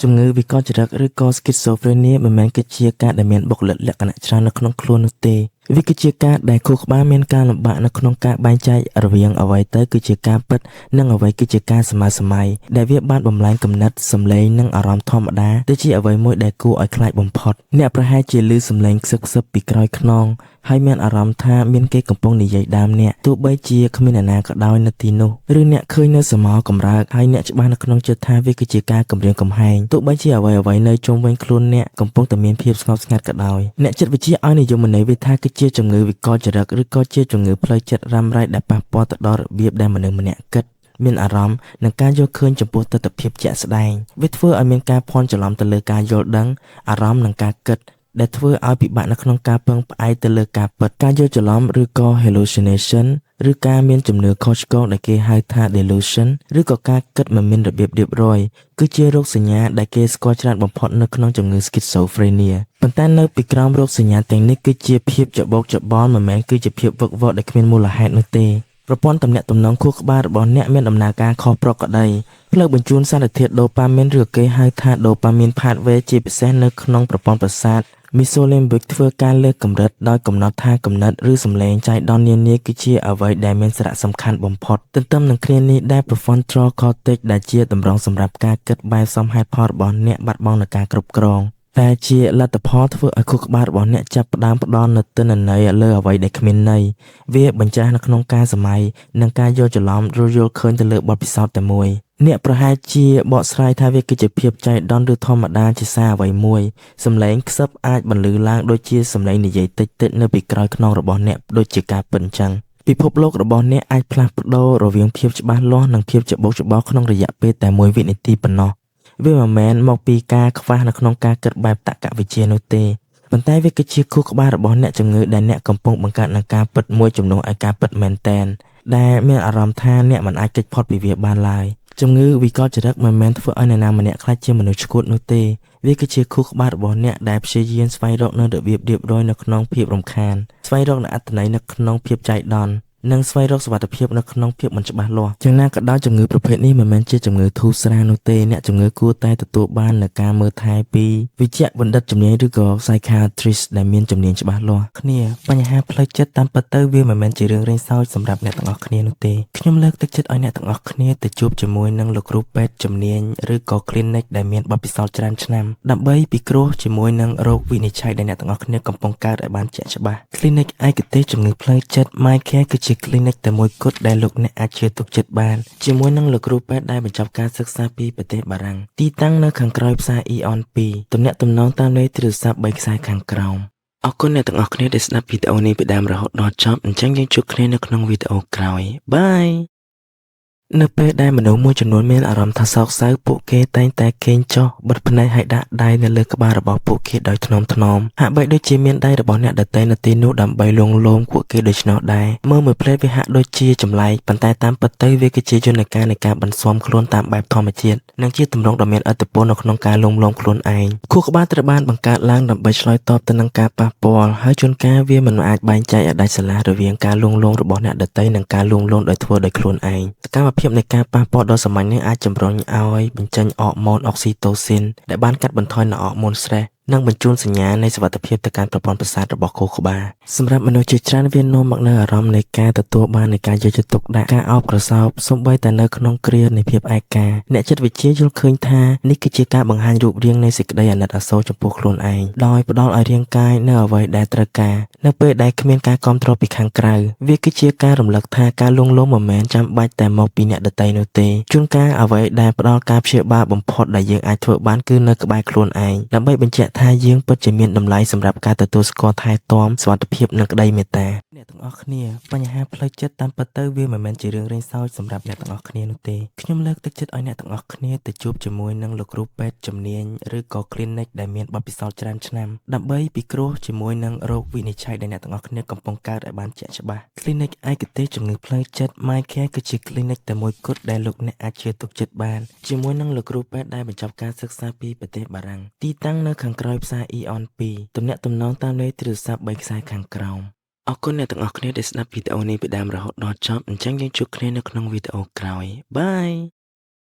ជំងឺវិកលចរិតឬក៏ Schizophrenia មិនមែនគឺជាការដែលមានបុគ្គលិកលក្ខណៈច្រើននៅក្នុងខ្លួននោះទេវាគឺជាការដែលខួរក្បាលមានការលំបាកនៅក្នុងការបែងចែករវាងអ្វីទៅគឺជាការពិតនិងអ្វីគឺជាការស្រមើស្រមៃដែលវាបានបំលែងគំនិតសម្លេងនិងអារម្មណ៍ធម្មតាទៅជាអ្វីមួយដែលគួរឲ្យខ្លាចបំផុតអ្នកប្រហែលជាឮសំឡេងខ្សឹបខ្សឹបពីក្រោយខ្នងហើយមានអារម្មណ៍ថាមានគេកំពុងនិយាយដើមអ្នកទោះបីជាគ្មានអ្នកណាក៏ដោយនៅទីនោះឬអ្នកឃើញនៅស្រមោលកម្រើកហើយអ្នកច្បាស់នៅក្នុងចិត្តថាវាគឺជាការគំរាមកំហែងទោះបីជាអ្វីៗនៅជុំវិញខ្លួនអ្នកកំពុងតែមានភាពស្ងប់ស្ងាត់ក៏ដោយអ្នកចិត្តវិទ្យាឲ្យនិយមន័យវាថាគឺជាជំងឺវិកលចរិតឬក៏ជាជំងឺផ្លូវចិត្តរ៉ាំរ៉ៃដែលប៉ះពាល់ទៅដល់របៀបដែលមនុស្សម្នាក់គិតមានអារម្មណ៍និងការយល់ឃើញចំពោះទិដ្ឋភាពជាក់ស្ដែងវាធ្វើឲ្យមានការភ័ន្តច្រឡំទៅលើការយល់ដឹងអារម្មណ៍និងការគិតដែលធ្វើឲ្យពិបាកនៅក្នុងការពឹងផ្អែកទៅលើការពិតការយល់ច្រឡំឬក៏ hallucination ឬការមានជំនឿខុសឆ្គងដែលគេហៅថា delusion ឬក៏ការគិតមិនមានរបៀបរៀបរយគឺជារោគសញ្ញាដែលគេស្គាល់ច្រើនបំផុតនៅក្នុងជំងឺ Schizophrenia ប៉ុន្តែនៅពីក្រោមរោគសញ្ញាទាំងនេះគឺជាភាពច្របូកច្របល់មិនមែនគឺជាភាពវឹកវរដែលគ្មានមូលហេតុនោះទេប្រព័ន្ធទំនាក់ទំនងខួរក្បាលរបស់អ្នកមានដំណើរការខុសប្រក្រតីផ្លូវបញ្ជូនសារធាតុដូប៉ាមីនឬគេហៅថា dopamine pathway ជាពិសេសនៅក្នុងប្រព័ន្ធប្រសាទ Mesolimbic ធ្វើការលើកកម្រិតដោយកំណត់ថាគំនិតឬសំឡេងចៃដន្យនានាគឺជាអ្វីដែលមានសារៈសំខាន់បំផុតទន្ទឹមនឹងគ្នានេះដែល prefrontal cortex ដែលជាតម្រងសម្រាប់ការគិតបែបសមហេតុផលរបស់អ្នកបាត់បង់នូវការគ្រប់គ្រងតែជាលទ្ធផលធ្វើឲ្យខួរក្បាលរបស់អ្នកចាប់ផ្ដើមផ្ដល់នូវទិន្នន័យលើអ្វីដែលគ្មានន័យវាបញ្ច្រាសនៅក្នុងការស្រមៃនិងការយល់ច្រឡំឬយល់ឃើញទៅលើបទពិសោធន៍តែមួយអ្នកប្រហែលជាបកស្រាយថាវាគឺជាភាពចៃដន្យឬធម្មតាជាសារអ្វីមួយសំឡេងខ្សឹបអាចបន្លឺឡើងដូចជាសំឡេងនិយាយតិចៗនៅពីក្រោយខ្នងរបស់អ្នកដូចជាការពិតអញ្ចឹងពិភពលោករបស់អ្នកអាចផ្លាស់ប្ដូររវាងភាពច្បាស់លាស់និងភាពច្របូកច្របល់ក្នុងរយៈពេលតែមួយវិនាទីប៉ុណ្ណោះវាមិនមែនមកពីការខ្វះនៅក្នុងការគិតបែបតក្កវិជ្ជានោះទេប៉ុន្តែវាគឺជាខួរក្បាលរបស់អ្នកជំងឺដែលអ្នកកំពុងបង្កើតនូវការពិតមួយជំនួសឲ្យការពិតមែនទែនដែលមានអារម្មណ៍ថាអ្នកមិនអាចគេចផុតពីវាបានឡើយជំងឺវិកលចរិតមិនមែនធ្វើឲ្យអ្នកណាម្នាក់ក្លាយជាមនុស្សឆ្កួតនោះទេវាគឺជាខួរក្បាលរបស់អ្នកដែលព្យាយាមស្វែងរកនូវរបៀបរៀបរយនៅក្នុងភាពរំខានស្វែងរកនូវអត្ថន័យនៅក្នុងភាពចៃដន្យនិងស្វែងរកសុវត្ថិភាពនៅក្នុងភាពមិនច្បាស់លាស់យ៉ាងណាក៏ដោយជំងឺប្រភេទនេះមិនមែនជាជំងឺធូរស្រាលនោះទេអ្នកជំងឺគួរតែទទួលបាននូវការមើលថែពីវិជ្ជបណ្ឌិតជំនាញឬក៏ psychiatrist ដែលមានជំនាញច្បាស់លាស់គ្នាបញ្ហាផ្លូវចិត្តតាមពិតទៅវាមិនមែនជារឿងរេងសើចសម្រាប់អ្នកទាំងអស់គ្នានោះទេខ្ញុំលើកទឹកចិត្តឲ្យអ្នកទាំងអស់គ្នាទៅជួបជាមួយនឹងលោកគ្រូពេទ្យជំនាញឬក៏ clinic ដែលមានបទពិសោធន៍ច្រើនឆ្នាំដើម្បីពិគ្រោះជាមួយនឹងរោគវិនិច្ឆ័យដែលអ្នកទាំងអស់គ្នាកំពុងកើតឲ្យបានជាក់ច្បាស់ clinic ឯកទេសជំងឺផ្លូវចិត្ត My Care គឺជា clinic តែមួយគត់ដែលលោកអ្នកអាចជឿទុកចិត្តបានជាមួយនឹងលោកគ្រូពេទ្យដែលបញ្ចប់ការសិក្សាពីប្រទេសបារាំងទីតាំងនៅខាងក្រោយផ្សារ Eon 2ទំនាក់ទំនងតាមលេខទូរស័ព្ទ3ខ្សែខាងក្រោមអរគុណអ្នកទាំងអស់គ្នាដែលស្ដាប់វីដេអូនេះពីដើមរហូតដល់ចប់អញ្ចឹងយើងជួបគ្នានៅក្នុងវីដេអូក្រោយ bye នៅពេលដែលមនុស្សមួយចំនួនមានអារម្មណ៍ថាសោកសៅពួកគេតែងតែគេងចុះបិទភ្នែកហើយដាក់ដៃនៅលើក្បាលរបស់ពួកគេដោយថ្នមថ្នមហាក់បីដូចជាមានដៃរបស់អ្នកដទៃនៅទីនោះដើម្បីលួងលោមពួកគេដូច្នោះដែរមើលមួយភ្លែតវាហាក់ដូចជាចម្លែកប៉ុន្តែតាមពិតទៅវាគឺជាយន្តការនៃការបន្ស៊ាំខ្លួនតាមបែបធម្មជាតិនិងជាទម្រង់ដ៏មានឥទ្ធិពលនៅក្នុងការលួងលោមខ្លួនឯងខួរក្បាលត្រូវបានបង្កើតឡើងដើម្បីឆ្លើយតបទៅនឹងការប៉ះពាល់ហើយជួនកាលវាមិនអាចបែងចែកឲ្យដាច់ស្រឡះរវាងការលួងលោមរបស់អ្នកដទៃនិងការលួងលោមដោយធ្វើដោយខ្លួនឯងសកម្មភាពនៃការប៉ះពាល់ដ៏សាមញ្ញនេះអាចជំរុញឲ្យបញ្ចេញអរម៉ូនអុកស៊ីតូស៊ីនដែលបានកាត់បន្ថយនូវអរម៉ូន stress និងបញ្ជូនសញ្ញានៃសុវត្ថិភាពទៅកាន់ប្រព័ន្ធប្រសាទរបស់ខួរក្បាលសម្រាប់មនុស្សជាច្រើនវានាំមកនូវអារម្មណ៍នៃការទទួលបាននៃការយកចិត្តទុកដាក់ការអោបក្រសោបសូម្បីតែនៅក្នុងគ្រានៃភាពឯកាអ្នកចិត្តវិទ្យាយល់ឃើញថានេះគឺជាការបង្ហាញរូបរាងនៃសេចក្តីអាណិតអាសូរចំពោះខ្លួនឯងដោយផ្ដល់ឲ្យរាងកាយនូវអ្វីដែលត្រូវការនៅពេលដែលគ្មានការគាំទ្រពីខាងក្រៅវាគឺជាការរំលឹកថាការលួងលោមមិនមែនចាំបាច់តែមកពីអ្នកដទៃនោះទេជួនកាលអ្វីដែលផ្ដល់ការព្យាបាលបំផុតដែលយើងអាចធ្វើបានគឺនៅក្បែរខ្លួនឯងដើម្បីបញ្ជាក់ថាយើងពិតជាមានតម្លៃសម្រាប់ការទទួលស្គាល់ថែទាំសុវត្ថិភាពនិងក្តីមេត្តាអ្នកទាំងអស់គ្នាបញ្ហាផ្លូវចិត្តតាមពិតទៅវាមិនមែនជារឿងរេងសើចសម្រាប់អ្នកទាំងអស់គ្នានោះទេខ្ញុំលើកទឹកចិត្តឲ្យអ្នកទាំងអស់គ្នាទៅជួបជាមួយនឹងលោកគ្រូពេទ្យជំនាញឬក៏ clinic ដែលមានបទពិសោធន៍ច្រើនឆ្នាំដើម្បីពិគ្រោះជាមួយនឹងរោគវិនិច្ឆ័យដែលអ្នកទាំងអស់គ្នាកំពុងកើតឲ្យបានជាក់ច្បាស់ clinic ឯកទេសជំងឺផ្លូវចិត្ត My Care គឺជា clinic តែមួយគត់ដែលលោកអ្នកអាចជឿទុកចិត្តបានជាមួយនឹងលោកគ្រូពេទ្យដែលបញ្ចប់ការសិក្សាពីប្រទេសបារាំងទីតាំងនៅខាងក្រោយផ្សារ Eon 2ទំនាក់ទំនងតាមលេខទូរស័ព្ទ3ខ្សែខាងក្រោមអរគុណអ្នកទាំងអស់គ្នាដែលស្ដាប់វីដេអូនេះពីដើមរហូតដល់ចប់អញ្ចឹងយើងជួបគ្នានៅក្នុងវីដេអូក្រោយ bye.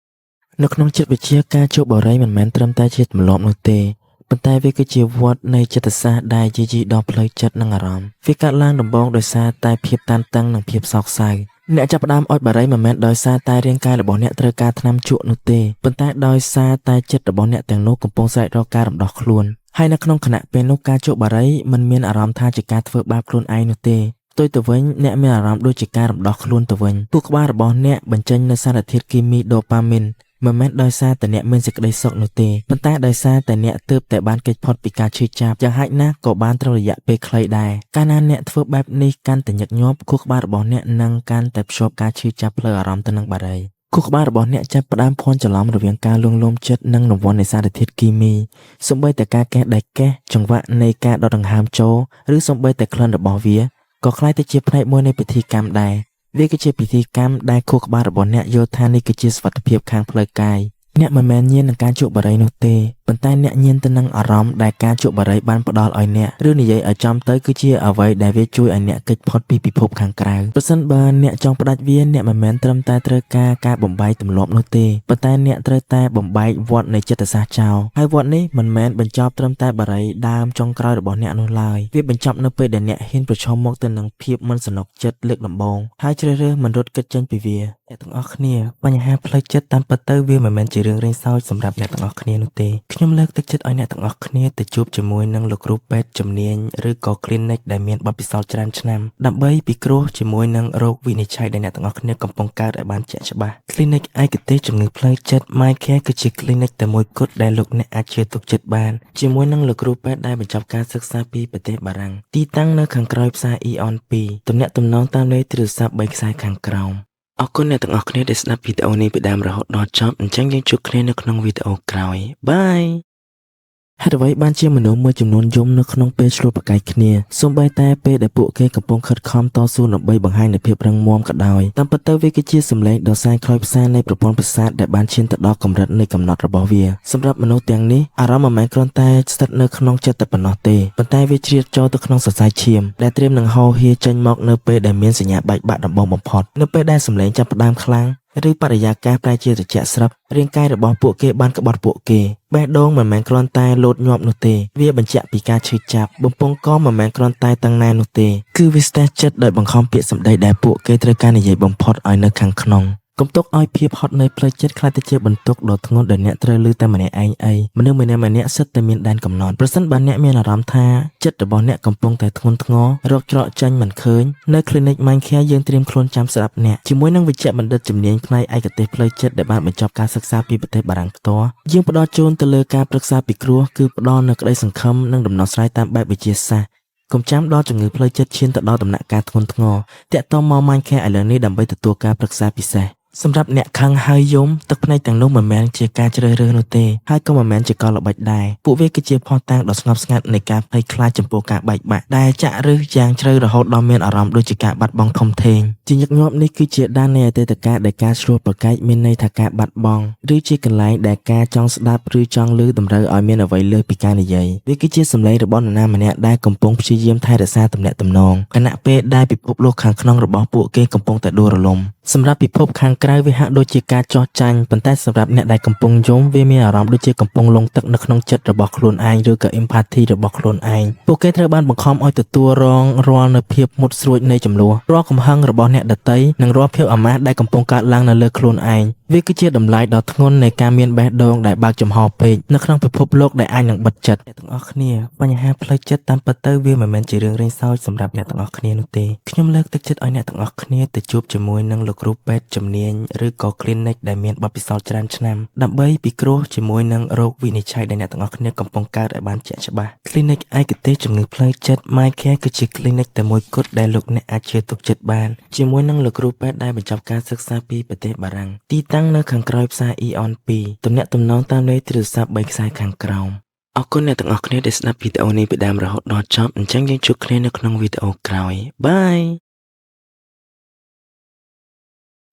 នៅក្នុងចិត្តវិទ្យាការជក់បារីមិនមែនត្រឹមតែជាទម្លាប់នោះទេប៉ុន្តែវាគឺជាវដ្តនៃចិត្តសាស្ត្រដែលយាយីដល់ផ្លូវចិត្តនិងអារម្មណ៍វាកើតឡើងដំបូងដោយសារតែភាពតានតឹងនិងភាពសោកសៅអ្នកចាប់ផ្ដើមអុជបារីមិនមែនដោយសារតែរាងកាយរបស់អ្នកត្រូវការថ្នាំជក់នោះទេប៉ុន្តែដោយសារតែចិត្តរបស់អ្នកទាំងនោះកំពុងស្រែករកការរំដោះខ្លួនហើយនៅក្នុងខណៈពេលនោះការជក់បារីមិនមានអារម្មណ៍ថាជាការធ្វើបាបខ្លួនឯងនោះទេផ្ទុយទៅវិញអ្នកមានអារម្មណ៍ដូចជាការរំដោះខ្លួនទៅវិញខួរក្បាលរបស់អ្នកបញ្ចេញនូវសារធាតុគីមីដូប៉ាមីនមិនមែនដោយសារតែអ្នកមានសេចក្តីសុខនោះទេប៉ុន្តែដោយសារតែអ្នកទើបតែបានគេចផុតពីការឈឺចាប់យ៉ាងហោចណាស់ក៏បានត្រឹមរយៈពេលខ្លីដែរកាលណាអ្នកធ្វើបែបនេះកាន់តែញឹកញាប់ខួរក្បាលរបស់អ្នកនឹងកាន់តែភ្ជាប់ការឈឺចាប់ផ្លូវអារម្មណ៍ទៅនឹងបារីខួរក្បាលរបស់អ្នកចាប់ផ្ដើមភ័ន្តច្រឡំរវាងការលួងលោមចិត្តនិងរង្វាន់នៃសារធាតុគីមីសូម្បីតែការកេះដែកកេះចង្វាក់នៃការដកដង្ហើមចូលឬសូម្បីតែក្លិនរបស់វាក៏ក្លាយទៅជាផ្នែកមួយនៃពិធីកម្មដែរវាគឺជាពិធីកម្មដែលខួរក្បាលរបស់អ្នកយល់ថានេះគឺជាសុវត្ថិភាពខាងផ្លូវកាយអ្នកមិនមែនញៀននឹងការជក់បារីនោះទេប៉ុន្តែអ្នកញៀនទៅនឹងអារម្មណ៍ដែលការជក់បារីបានផ្ដល់ឲ្យអ្នកឬនិយាយឲ្យចំទៅគឺជាអ្វីដែលវាជួយឲ្យអ្នកគេចផុតពីពិភពខាងក្រៅប្រសិនបើអ្នកចង់ផ្ដាច់វាអ្នកមិនមែនត្រឹមតែត្រូវការការបំបែកទម្លាប់នោះទេប៉ុន្តែអ្នកត្រូវតែបំបែកវដ្តនៃចិត្តសាស្ត្រចោលហើយវដ្តនេះមិនមែនបញ្ចប់ត្រឹមតែបារីដើមចុងក្រោយរបស់អ្នកនោះឡើយវាបញ្ចប់នៅពេលដែលអ្នកហ៊ានប្រឈមមុខទៅនឹងភាពមិនស្រណុកចិត្តលើកដំបូងហើយជ្រើសរើសមិនរត់គេចចេញពីវាអ្នកទាំងអស់គ្នាបញ្ហាផ្លូវចិត្តតាមពិតទៅវាមិនមែនជារឿងរេងសោចសម្រាប់អ្នកទាំងអស់គ្នានោះទេខ្ញុំលើកទឹកចិត្តឲ្យអ្នកទាំងអស់គ្នាទៅជួបជាមួយនឹងលោកគ្រូពេទ្យជំនាញឬក៏ clinic ដែលមានបទពិសោធន៍ច្រើនឆ្នាំដើម្បីពិគ្រោះជាមួយនឹងរោគវិនិច្ឆ័យដែលអ្នកទាំងអស់គ្នាកំពុងកើតឲ្យបានជាក់ច្បាស់ Clinic ឯកទេសជំងឺផ្លូវចិត្ត My Care គឺជា clinic តែមួយគត់ដែលលោកអ្នកអាចជឿទុកចិត្តបានជាមួយនឹងលោកគ្រូពេទ្យដែលបញ្ចប់ការសិក្សាពីប្រទេសបារាំងទីតាំងនៅខាងក្រោយផ្សារ Eon 2ទំនាក់ទំនងតាមលេខទូរស័ព្ទ3ខ្សែខាងក្រោមអរគុណអ្នកទាំងអស់គ្នាដែលស្ដាប់វីដេអូនេះពីដើមរហូតដល់ចប់អញ្ចឹងយើងជួបគ្នានៅក្នុងវីដេអូក្រោយ bye ហេតុអ្វីបានជាមនុស្សមួយចំនួនយំនៅក្នុងពេលឈ្លោះប្រកែកគ្នាសូម្បីតែពេលដែលពួកគេកំពុងខិតខំតស៊ូដើម្បីបង្ហាញនូវភាពរឹងមាំក៏ដោយតាមពិតទៅវាគឺជាសម្លេងដ៏សែនខ្លោចផ្សានៃប្រព័ន្ធប្រសាទដែលបានឈានទៅដល់កម្រិតនៃកំណត់របស់វាសម្រាប់មនុស្សទាំងនេះអារម្មណ៍មិនមែនគ្រាន់តែស្ថិតនៅក្នុងចិត្តតែប៉ុណ្ណោះទេប៉ុន្តែវាជ្រៀតចូលទៅក្នុងសរសៃឈាមដែលត្រៀមនឹងហូរហៀចេញមកនៅពេលដែលមានសញ្ញាបែកបាក់ដំបូងបំផុតនៅពេលដែលសម្លេងចាប់ផ្ដើមខ្លាំងឬបរិយាកាសប្រែជាត្រជាក់ស្រាប់រាងកាយរបស់ពួកគេបានក្បត់ពួកគេបេះដូងមិនមែនគ្រាន់តែលោតញាប់នោះទេវាបញ្ជាក់ពីការឈឺចាប់បំពង់កមិនមែនគ្រាន់តែតឹងណែននោះទេគឺវាស្ទះចិត្តដោយបង្ខំពាក្យសម្ដីដែលពួកគេត្រូវការនិយាយបំផុតឲ្យនៅខាងក្នុងកុំទុកឲ្យភាពហត់នឿយផ្លូវចិត្តក្លាយទៅជាបន្ទុកដ៏ធ្ងន់ដែលអ្នកត្រូវលើតែម្នាក់ឯងអីមនុស្សម្នាក់ៗសិតតែមានដែនកំណត់ប្រសិនបើអ្នកមានអារម្មណ៍ថាចិត្តរបស់អ្នកកំពុងតែធ្ងន់ធ្ងររកច្រកចេញមិនឃើញនៅ Clinic Mind Care យើងត្រៀមខ្លួនចាំស្ដាប់អ្នកជាមួយនឹងវេជ្ជបណ្ឌិតជំនាញផ្នែកឯកទេសផ្លូវចិត្តដែលបានបញ្ចប់ការសិក្សាពីប្រទេសបារាំងផ្ទាល់យើងផ្ដល់ជូនទៅលើការប្រឹក្សាពិគ្រោះគឺផ្ដល់នូវក្តីសង្ឃឹមនិងដំណោះស្រាយតាមបែបវិទ្យាសាស្ត្រកុំចាំដល់ជំងឺផ្លូវចិត្តឈានទៅដល់ដំណាក់កាលធ្ងន់ធ្ងរទាក់ទងមក Mind Care ឥឡូវនេះដើម្បីទទួលការប្រឹក្សាពិសេសសម្រាប់អ្នកខឹងហើយយំទឹកភ្នែកទាំងនោះមិនមែនជាការជ្រើសរើសនោះទេហើយក៏មិនមែនជាកលល្បិចដែរពួកវាគឺជាភស្តុតាងដ៏ស្ងប់ស្ងាត់នៃការភ័យខ្លាចចំពោះការបែកបាក់ដែលចាក់ឫសយ៉ាងជ្រៅរហូតដល់មានអារម្មណ៍ដូចជាការបាត់បង់ធំធេងជាញឹកញាប់នេះគឺជាដាននៃអតីតកាលដែលការឈ្លោះប្រកែកមានន័យថាការបាត់បង់ឬជាកន្លែងដែលការចង់ស្ដាប់ឬចង់ឮតម្រូវឲ្យមានអ្វីលើសពីការនិយាយវាគឺជាសម្លេងរបស់នរណាម្នាក់ដែលកំពុងព្យាយាមថែរក្សាទំនាក់ទំនងខណៈពេលដែលពិភពលោកខាងក្នុងរបស់ពួកគេកំពុងតែដួលរលំសម្រាប់ពិភពខាងក្រៅវាហាក់ដូចជាការចោះចាញ់ប៉ុន្តែសម្រាប់អ្នកដែលកំពុងយំវាមានអារម្មណ៍ដូចជាកំពុងលង់ទឹកនៅក្នុងចិត្តរបស់ខ្លួនឯងឬក៏ empathy របស់ខ្លួនឯងពួកគេត្រូវបានបង្ខំឲ្យទទួលរងរាល់នូវភាពមុតស្រួចនៃជម្លោះរាល់កំហឹងរបស់អ្នកដទៃនិងរាល់ភាពអាម៉ាស់ដែលកំពុងកើតឡើងនៅលើខ្លួនឯងវាគឺជាតម្លៃដ៏ធ្ងន់នៃការមានបេះដូងដែលបើកចំហពេកនៅក្នុងពិភពលោកដែលអាចនឹងបិទចិត្តអ្នកទាំងអស់គ្នាបញ្ហាផ្លូវចិត្តតាមពិតទៅវាមិនមែនជារឿងរេងសោចសម្រាប់អ្នកទាំងអស់គ្នានោះទេខ្ញុំលើកទឹកចិត្តឲ្យអ្នកទាំងអស់គ្នាទៅជួបជាមួយនឹងលោកគ្រូពេទ្យជំនាញឬក៏ clinic ដែលមានបទពិសោធន៍ច្រើនឆ្នាំដើម្បីពិគ្រោះជាមួយនឹងរោគវិនិច្ឆ័យដែលអ្នកទាំងអស់គ្នាកំពុងកើតឲ្យបានជាក់ច្បាស់ Clinic ឯកទេសជំងឺផ្លូវចិត្ត My Care គឺជា clinic តែមួយគត់ដែលលោកអ្នកអាចជឿទុកចិត្តបានជាមួយនឹងលោកគ្រូពេទ្យដែលបញ្ចប់ការសិក្សាពីប្រទេសបារាំងទីតាំងនៅខាងក្រោយផ្សារ Eon 2ទំនាក់ទំនងតាមលេខទូរស័ព្ទ3ខ្សែខាងក្រោមអរគុណអ្នកទាំងអស់គ្នាដែលស្ដាប់វីដេអូនេះពីដើមរហូតដល់ចប់អញ្ចឹងយើងជួបគ្នានៅក្នុងវីដេអូក្រោយ bye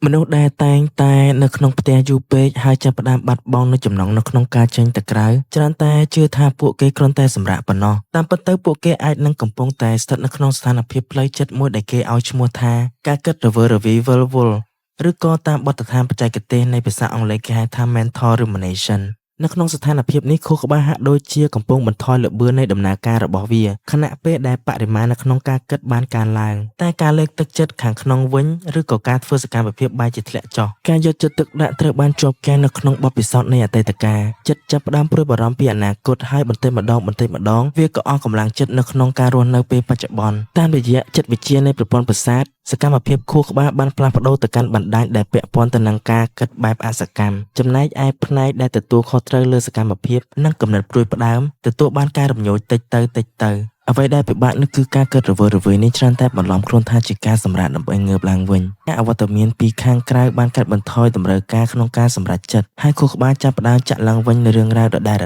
មនុស្សដែលតែងតែនៅក្នុងផ្ទះយូរពេកហើយចាប់ផ្ដើមបាត់បង់នូវចំណង់នៅក្នុងការចេញទៅក្រៅច្រើនតែជឿថាពួកគេគ្រាន់តែសម្រាកប៉ុណ្ណោះតាមពិតទៅពួកគេអាចនឹងកំពុងតែស្ថិតនៅក្នុងស្ថានភាពផ្លូវចិត្តមួយដែលគេឲ្យឈ្មោះថាការគិតរវើរវាយវិលវល់ ឬក៏តាមបទដ្ឋានបច្ចេកទេសនៃភាសាអង់គ្លេសគេហៅថា mental rumination។ នៅក្នុងស្ថានភាពនេះខួរក្បាលហាក់ដូចជាកំពុងបន្ថយល្បឿននៃដំណើរការរបស់វាខណៈពេលដែលបរិមាណនៅក្នុងការគិតបានកើនឡើងតែការលើកទឹកចិត្តខាងក្នុងវិញឬក៏ការធ្វើសកម្មភាពបែរជាធ្លាក់ចុះការយកចិត្តទុកដាក់ត្រូវបានជាប់គាំងនៅក្នុងបទពិសោធន៍នៃអតីតកាលចិត្តចាប់ផ្ដើមព្រួយបារម្ភពីអនាគតហើយបន្តិចម្ដងបន្តិចម្ដងវាក៏អស់កម្លាំងចិត្តនៅក្នុងការរស់នៅពេលបច្ចុប្បន្នតាមរយៈចិត្តវិទ្យានៃប្រព័ន្ធប្រសាទសកម្មភាពខួរក្បាលបានផ្លាស់ប្ដូរទៅកាន់បណ្ដាញដែលពាក់ព័ន្ធទៅនឹងការគិតបែបអសកម្មចំណែកឯផ្នែកដែលទទួលខុសត្រូវលើសកម្មភាពនិងគំនិតផ្ដួចផ្ដើមទទួលបានការរំញោចតិចទៅតិចទៅអ្វីដែលពិបាកនោះគឺការគិតរវើរវាយនេះច្រើនតែបន្លំខ្លួនថាជាការសម្រាកដើម្បីងើបឡើងវិញការអវត្តមានពីខាងក្រៅបានកាត់បន្ថយតម្រូវការក្នុងការសម្រេចចិត្តហើយខួរក្បាលចាប់ផ្ដើមចាក់ឡើងវិញនូវរឿងរ៉ាវដដែលៗ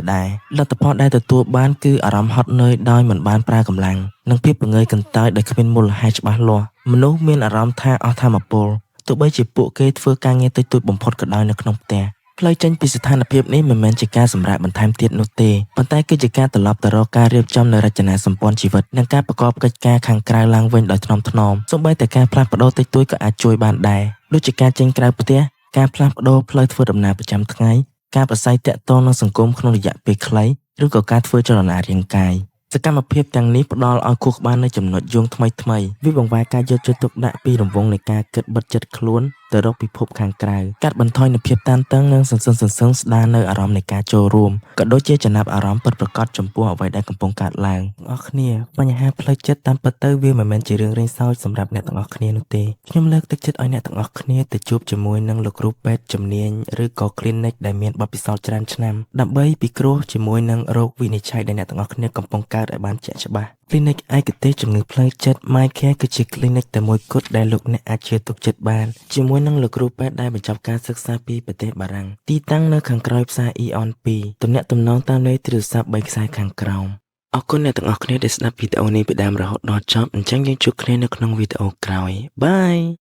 លទ្ធផលដែលទទួលបានគឺអារម្មណ៍ហត់នឿយដោយមិនបានប្រើកម្លាំងនិងភាពព្រងើយកន្តើយដោយគ្មានមូលហេតុច្បាស់លាស់មនុស្សមានអារម្មណ៍ថាអស់ថាមពលទោះបីជាពួកគេធ្វើការងារតិចតួចបំផុតក៏ដោយនៅក្នុងផ្ទះផ្លូវចេញពីស្ថានភាពនេះមិនមែនជាការសម្រាកបន្ថែមទៀតនោះទេប៉ុន្តែគឺជាការត្រឡប់ទៅរកការរៀបចំនូវរចនាសម្ព័ន្ធជីវិតនិងការប្រកបកិច្ចការខាងក្រៅឡើងវិញដោយថ្នមថ្នមសូម្បីតែការផ្លាស់ប្ដូរតិចតួចក៏អាចជួយបានដែរដូចជាការចេញក្រៅផ្ទះការផ្លាស់ប្ដូរផ្លូវធ្វើដំណើរប្រចាំថ្ងៃការប្រស័យទាក់ទងនឹងសង្គមក្នុងរយៈពេលខ្លីឬក៏ការធ្វើចលនារាងកាយសកម្មភាពទាំងនេះផ្ដល់ឲ្យខួរក្បាលនូវចំណុចយោងថ្មីថ្មីវាបង្វែរការយកចិត្តទុកដាក់ពីរង្វង់នៃការគិតបិទចិត្តខ្លួនទៅរកពិភពខាងក្រៅកាត់បន្ថយនូវភាពតានតឹងនិងសន្សឹងសន្សឹងស្ដារនៅអារម្មណ៍នៃការចូលរួមក៏ដូចជាចំណាប់អារម្មណ៍ពិតប្រាកដចំពោះអ្វីដែលកំពុងកើតឡើងទាំងអស់គ្នាបញ្ហាផ្លូវចិត្តតាមពិតទៅវាមិនមែនជារឿងរេងសោចសម្រាប់អ្នកទាំងអស់គ្នានោះទេខ្ញុំលើកទឹកចិត្តឲ្យអ្នកទាំងអស់គ្នាទៅជួបជាមួយនឹងលោកគ្រូពេទ្យជំនាញឬក៏ clinic ដែលមានបទពិសោធន៍ច្រើនឆ្នាំដើម្បីពិគ្រោះជាមួយនឹងរោគវិនិច្ឆ័យដែលអ្នកទាំងអស់គ្នាកំពុងកើតឲ្យបានជាក់ច្បាស់ Clinic ឯកទេសជំងឺផ្លូវចិត្ត My Care គឺជា clinic តែមួយគត់ដែលលោកអ្នកអាចជឿទុកចិត្តបានជាមួយនឹងលោកគ្រូពេទ្យដែលបញ្ចប់ការសិក្សាពីប្រទេសបារាំងទីតាំងនៅខាងក្រោយផ្សារ Eon 2ទំនាក់ទំនងតាមលេខទូរស័ព្ទ3ខ្សែខាងក្រោមអរគុណអ្នកទាំងអស់គ្នាដែលស្ដាប់វីដេអូនេះពីដើមរហូតដល់ចប់អញ្ចឹងយើងជួបគ្នានៅក្នុងវីដេអូក្រោយ។ Bye.